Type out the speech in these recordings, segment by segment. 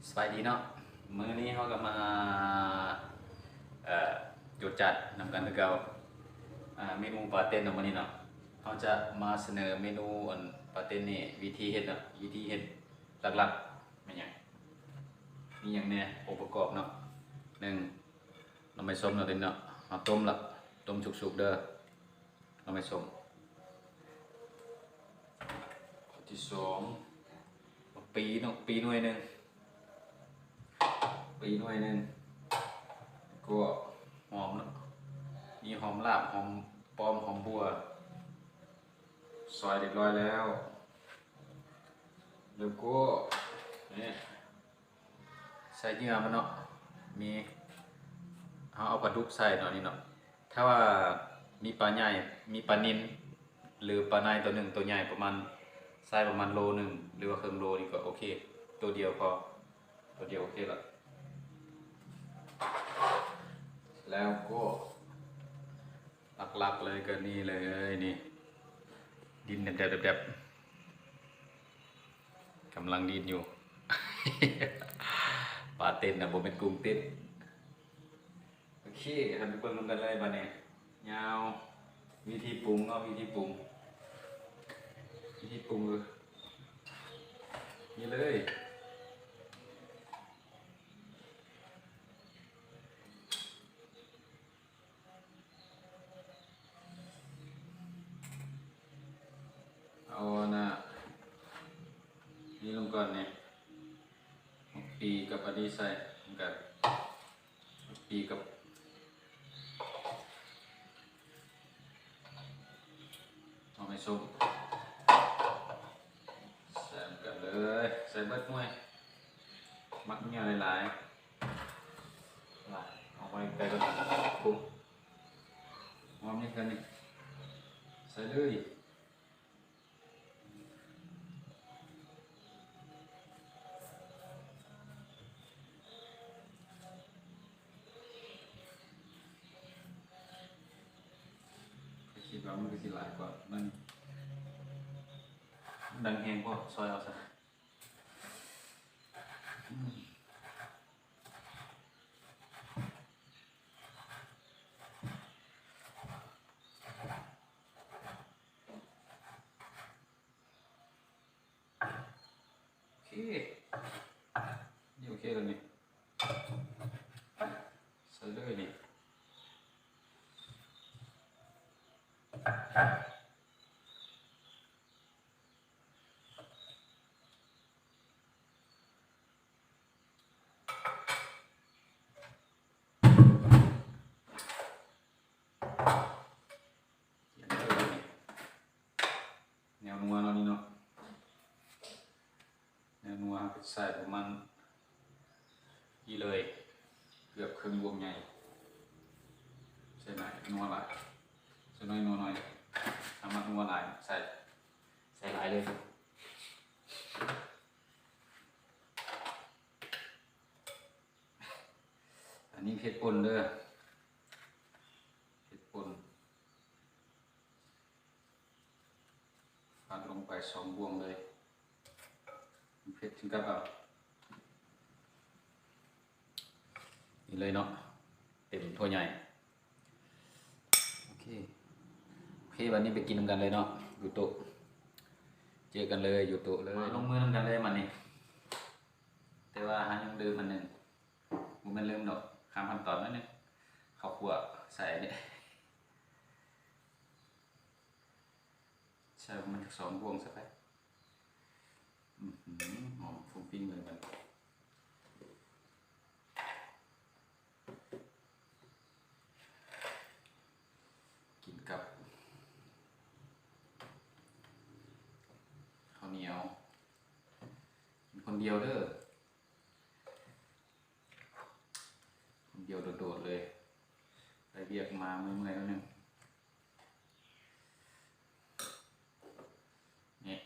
ສະບາຍດີເນາະ, ມື້ນີ້ເຮົາກໍມາ ເອີ ຈົດຈັດນຳກັນຄືເກົ່າ. ອາ ເມນູປາເຕັນເນາະ ມື້ນີ້ເນາະ, ເຮົາຈະມາສະເໜີເມນູ ອັນ ປາເຕັນນີ້ ວິທີເຮັດເນາະ, ວິທີເຮັດຫຼັກໆແມ່ນຫຍັງ ມີຫຍັງແດ່ ອົງປະກອບເນາະ. ໜຶ່ງ ໜໍ່ໄມ້ສົ້ມເນາະ ຕົວນີ້ເນາະ, ເຮົາຕົ້ມລະ ຕົ້ມສຸກໆເດີ. ໜໍ່ໄມ້ສົ້ມ. ຂໍ້ທີສອງ ໝາກປີເນາະ, ໝາກປີໜ່ວຍໜຶ່ງ, ໝາກປີໜ່ວຍໜຶ່ງ, ແລ້ວກໍຫອມເນາະ, ມີຫອມລາບ, ຫອມປ້ອມ, ຫອມບົ່ວ, ຊອຍຮຽບຮ້ອຍແລ້ວ. ແລ້ວກໍ ນີ້ ໃສ່ເຫຍື່ອມັນເນາະ, ມີ ເຮົາເອົາປາດຸກໃສ່ເນາະ ນີ້ເນາະ. ຖ້າວ່າມີປາໃຫຍ່ ມີປານິນ ຫຼືປາໄນຕົວໜຶ່ງ ຕົວໃຫຍ່ປະມານ ໄຊປະມານໂລໜຶ່ງ ຫຼືວ່າເຄິ່ງໂລນີ້ກໍໂອເຄ, ຕົວດຽວພໍ ຕົວດຽວໂອເຄລະ. ແລ້ວກໍຫຼັກໆເລີຍກໍນີ້ເລີຍ ນີ້ ດິນແດບໆ ກຳລັງດີດຢູ່. ປາເຕັ້ນນະ ບໍ່ແມ່ນກຸ້ງເຕັ້ນ. ໂອເຄ ເຮົາໄປເບິ່ງນຳກັນເລີຍບາດນີ້. ຍາວ ວິທີປຸງເນາະ, ວິທີປຸງ ວິທີປຸງເລີຍ ນີ້ເລີຍ. ເອົາອັນນ່າ ນີ້ລົງກ່ອນນີ້ ໝາກປີກັບອັນນີ້ໃສ່ນຳກັນ, ໝາກປີກັບໜໍ່ໄມ້ສົ້ມ ໃສ່ນຳກັນເລີຍ, ໃສ່ເບິດໜ່ວຍ, ມັກເໜີຍຫຼາຍໆ. ເອົາໄວ້ໃກ້ກ່ອນ ປຸງ ຫອມນີ້ກັນນີ້ ໃສ່ເລີຍ. ຂ້ອຍຄິດວ່າມັນກໍຊິຫຼາຍກວ່ານັ້ນ, ມັນດັງແຮງໂພດ, ຊອຍເອົາຊະ. ໂອເຄ ນີ້ໂອເຄແລ້ວນີ້ ໃສ່ເລີຍນີ້. ແນວນົວເນາະນີ້ເນາະ, ແນວນົວເຮົາກໍໃສ່ປະມານນີ້ເລີຍ ເກືອບເຄິ່ງບ່ວງໃຫຍ່. ໃສ່ໜ້ອຍນົວຫຼາຍ, ໃສ່ໜ້ອຍນົວໜ້ອຍ, ຖ້າມັກນົວຫຼາຍໃສ່ ໃສ່ຫຼາຍເລີຍ. ອັນນີ້ເຜັດປົ່ນເດີ ເຜັດປົ່ນ. ຟາດລົງໄປສອງບ່ວງເລີຍ, ເຜັດເຖິງກັບເອົາ. ນີ້ເລີຍເນາະ, ເຕັມຖ້ວຍໃຫຍ່. ໂອເຄ ໂອເຄ ບັດນີ້ໄປກິນນຳກັນເລີຍເນາະ ຢູ່ໂຕະ. ເຈີກັນເລີຍຢູ່ໂຕະເລີຍ, ມາລົງມືນຳກັນເລີຍບັດນີ້. ແຕ່ວ່າເຮົາຍັງລືມອັນໜຶ່ງ, ບໍ່ແມ່ນລືມດອກ, ຂ້າມຂັ້ນຕອນໜ້ອຍໜຶ່ງ, ເຂົ້າຂົ້ວໃສ່ນີ້. ໃສ່ປະມານຈັກສອງບ່ວງຊະໄປ. ອືຫື ຫອມຟຸ້ງຟິ້ງເລີຍບັດນີ້. ກິນກັບເຂົ້າໜຽວ, ກິນຄົນດຽວເດີ. ຄົນດຽວໂດດໆເລີຍ, ໄປວຽກມາເມື່ອຍໆໜ້ອຍໜຶ່ງ. ນີ້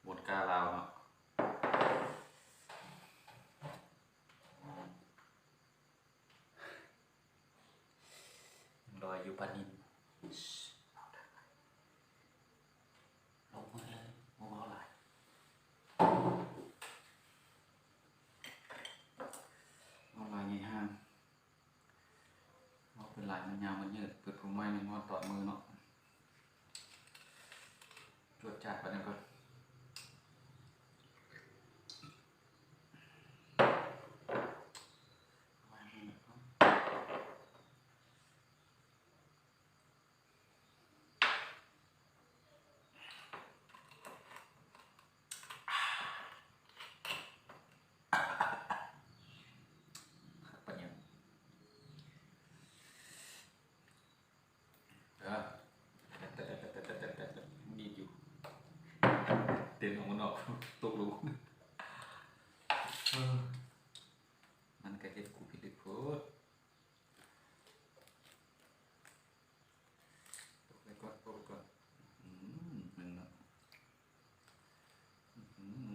ວົດກ້າລາວເນາະ, ລອຍຢູ່ປານິນ. ລົງມືເລີຍ ບໍ່ເວົ້າຫຼາຍ. ມັນຍາວມັນຍືດ ເປີດໂປຣໄມນີ້ນອນຕອດມືເນາະ ຈວດຈາດປານນັ້ນກ່ອນ. ເອີ ດີດຢູ່ ເຕັ້ນອອກມານອກ ຕົກລົງ ເອີ ມັນກະເຮັດກູຜິດເລີຍໂພດ. ປົກໄວ້ກ່ອນ ປົກໄວ້ກ່ອນ ອືມ ແມ່ນເນາະ ອືມ.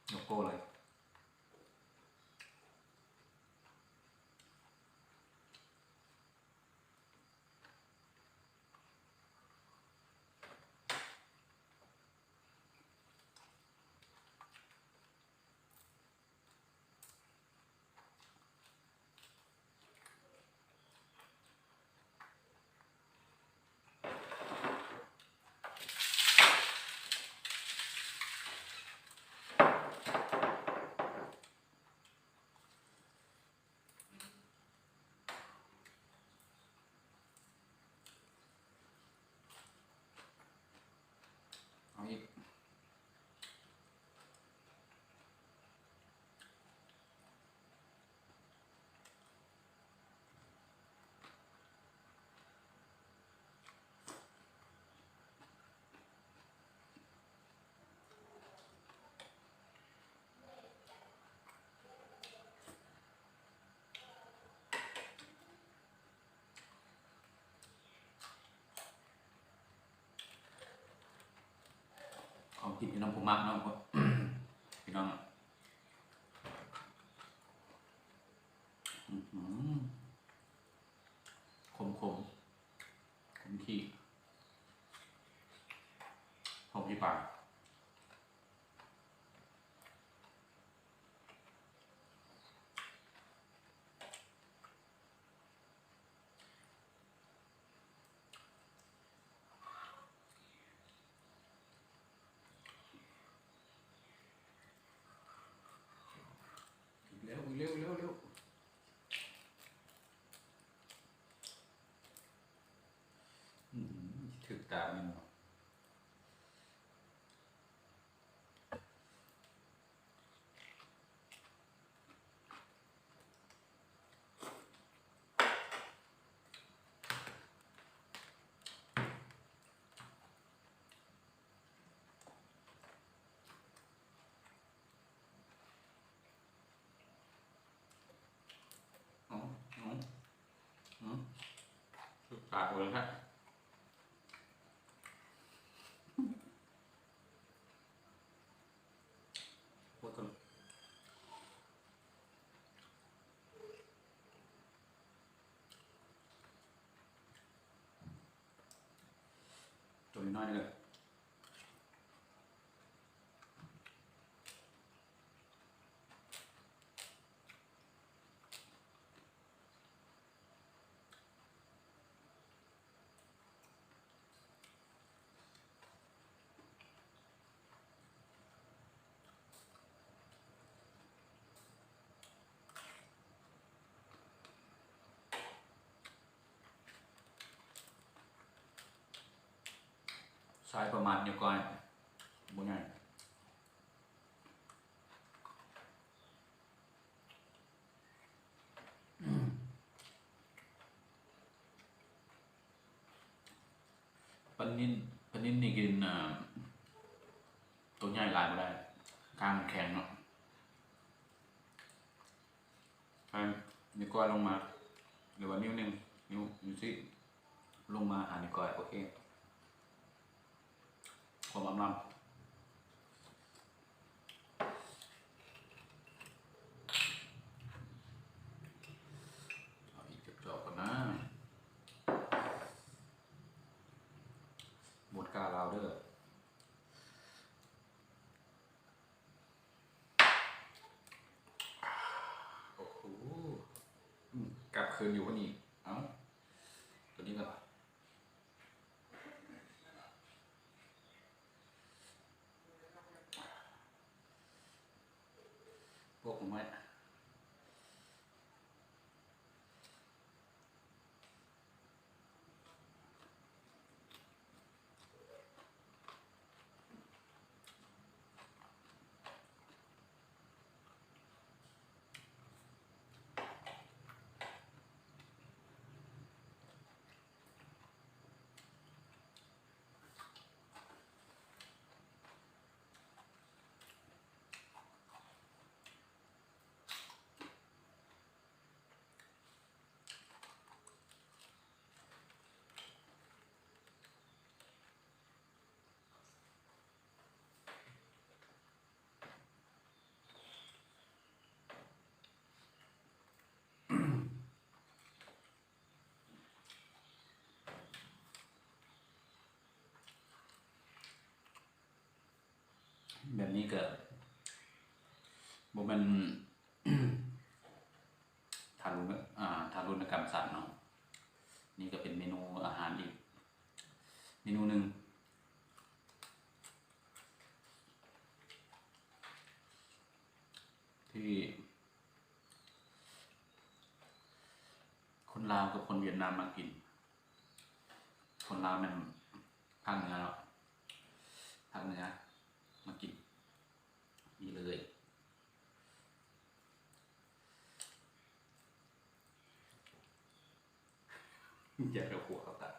ໂລໂກ້ເລີຍ. ເອົາອີກ. ຂອງກິນພີ່ນ້ອງຜູ້ມັກເນາະ ພີ່ນ້ອງ ອືມ ຂົມໆ ຂົມຂີ້ ຫອມຂີ້ປາ. ອີກແລ້ວ ອີກແລ້ວ ອີກແລ້ວ ອີກແລ້ວ. ອືມ ຖືກຕາແມ່ນບໍ່? ເອົາ ເອົາ ອືມ ສຸດຕາເບິ່ງຮະ ໂອ້ຍ ໂຕນ້ອຍໆ ເດີ. ເ ປາຍປະມານນິ້ວກ້ອຍ ບໍ່ໃຫຍ່. ປານິນ ປານິນນີ້ກິນ ເອີ ໂຕໃຫຍ່ຫຼາຍບໍ່ໄດ້ ກ້າງມັນແຂງເນາະ. ໃຫ້ນິ້ວກ້ອຍລົງມາ ຫຼືວ່ານິ້ວໜຶ່ງ ນິ້ວ ນິ້ວຊີ້ລົງມາຫານິ້ວກ້ອຍ ໂອເຄ. ຄວາມອຳລຳ ເອົາອີກຈັກຈອກກ່ອນນາ ໂຫວດກ້າລາວເດີ້. ໂອ້ໂຫ ອືມ ກັບຄືນຢູ່ບໍ່ນີ້ ເອົ້າ ຕົວນີ້ກ່ອນ. ພວກໄມ້ ແບບນີ້ກະບໍ່ແມ່ນທາລຸນ ອ່າ ທາລຸນກຳສັດເນາະ. ນີ້ກະເປັນເມນູອາຫານອີກເມນູໜຶ່ງ ທີ່ຄົນລາວກັບຄົນຫວຽດນາມມັກກິນ. ຄົນລາວແມ່ນພາກເໜືອເນາະ ພາກເໜືອມາກິນນີ້ເລີຍ. ຢາກເອົາຂົວເຂົ້າຕາ.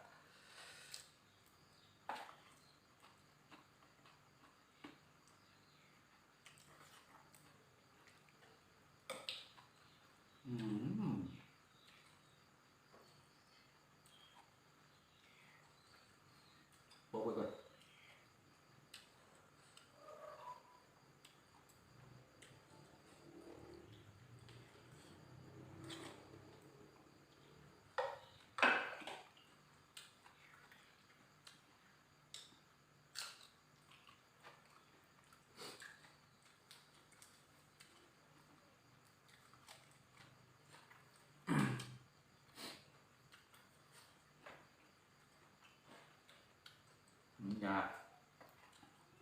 ອືມ ປົກໄວ້ກ່ອນ. ມັນຢາກ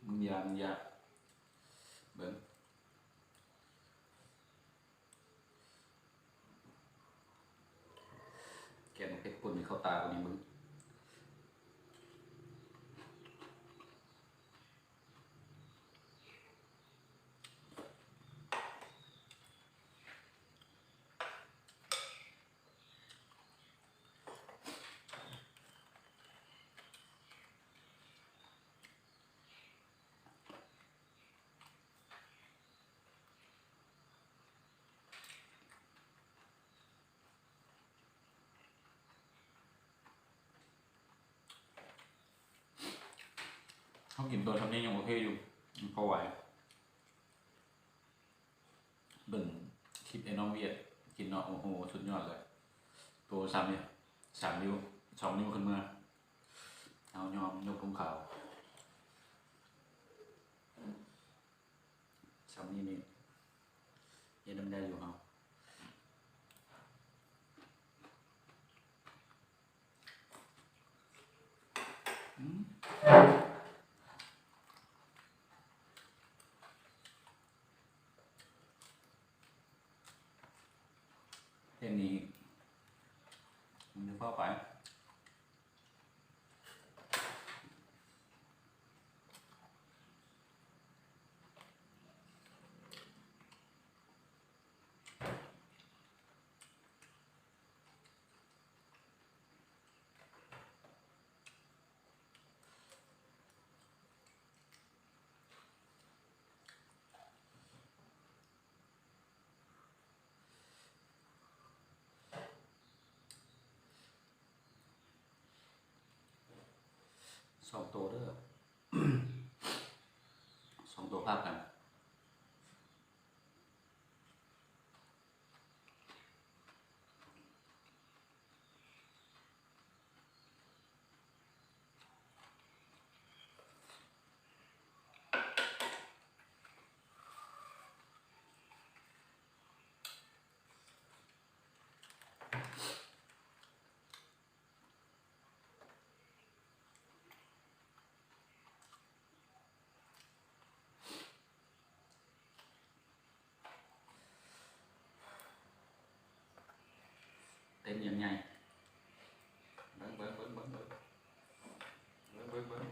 ມັນຢາກ ມັນຢາກ ເບິ່ງ. ແກງເຜັດປົ່ນໃຫ້ເຂົ້າຕາກວ່ານີ້ເບິ່ງ. ເຮົາກິນໂຕຊ່ຳນີ້ຍັງໂອເຄຢູ່ ພໍໄຫວ. ເບິ່ງຄລິບໄອ້ນ້ອງຫວຽດກິນເນາະ ໂອ້ໂຫ ສຸດຍອດເລີຍ. ໂຕຊ່ຳນີ້ ສາມນິ້ວ ສອງນິ້ວຂຶ້ນເມືອ ເຮົາຍອມຍົກທຸງຂາວ. ຊ່ຳນີ້ນີ້ເຮັດນຳໄດ້ຢູ່ເຮົາ. ອືມ ເຮັດນີ້ ມັນຈະເຂົ້າໄປ. ສອງໂຕເດີ້ ສອງໂຕພາບກັນ. ເຕັມຢ່າງໃຫຍ່ ເບິ່ງ ເບິ່ງ ເບິ່ງ ເບິ່ງ ເບິ່ງ ເບິ່ງ ເບິ່ງ ເບິ່ງ.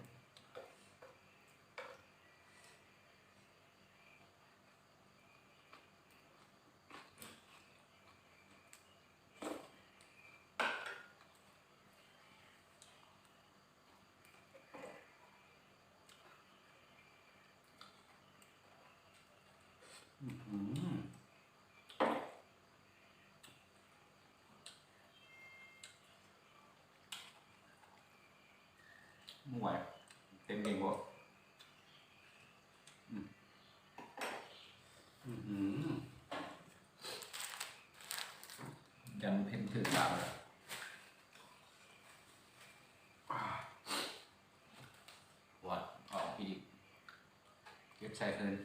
ບໍ່ໄຫວ ເຕັມເອງບໍ່? ອືມ ອື ຢ້ານເພັດຖືກປາກເລີຍ. ປວດ ອອກອີກ ເກັບໃສ່ຄືນ.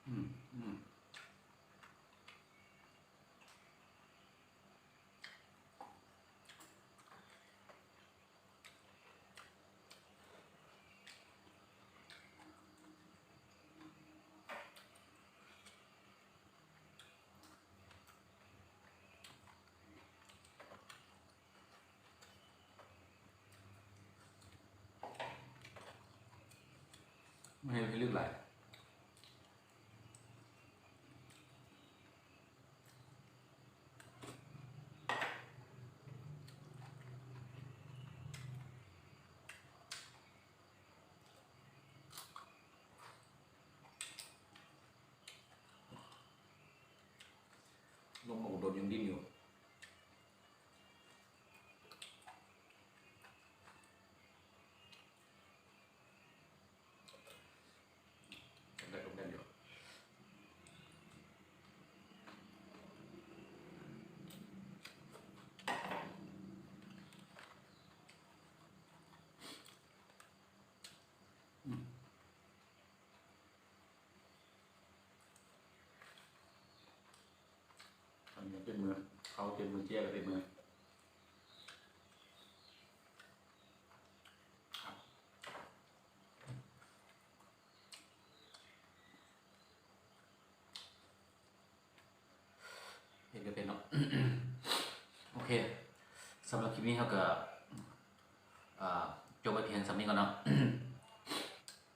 ອືມ ອືມ. ມັນເຮັດໃຫ້ລຶກຫຼາຍ. ລົງມາອຸດົນຍັງດິ້ນຢູ່. ອັນນີ້ເຕັມມື ເຂົ້າເຕັມມື ເຈ້ຍກໍເຕັມມື. ເຮັດບໍ່ເປັນເນາະ. ໂອເຄ ສຳລັບຄລິບນີ້ເຮົາກໍ ອ່າ ຈົບໄວ້ພຽງສ່ຳນີ້ກ່ອນເນາະ.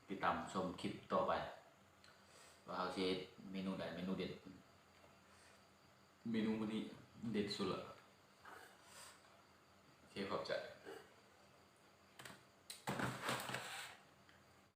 ຕິດຕາມຊົມຄລິບຕໍ່ໄປ ວ່າເຮົາຊິເຮັດເມນູໃດເມນູເດັດ. ເມນູມື້ນີ້ເດັດສຸດລະ.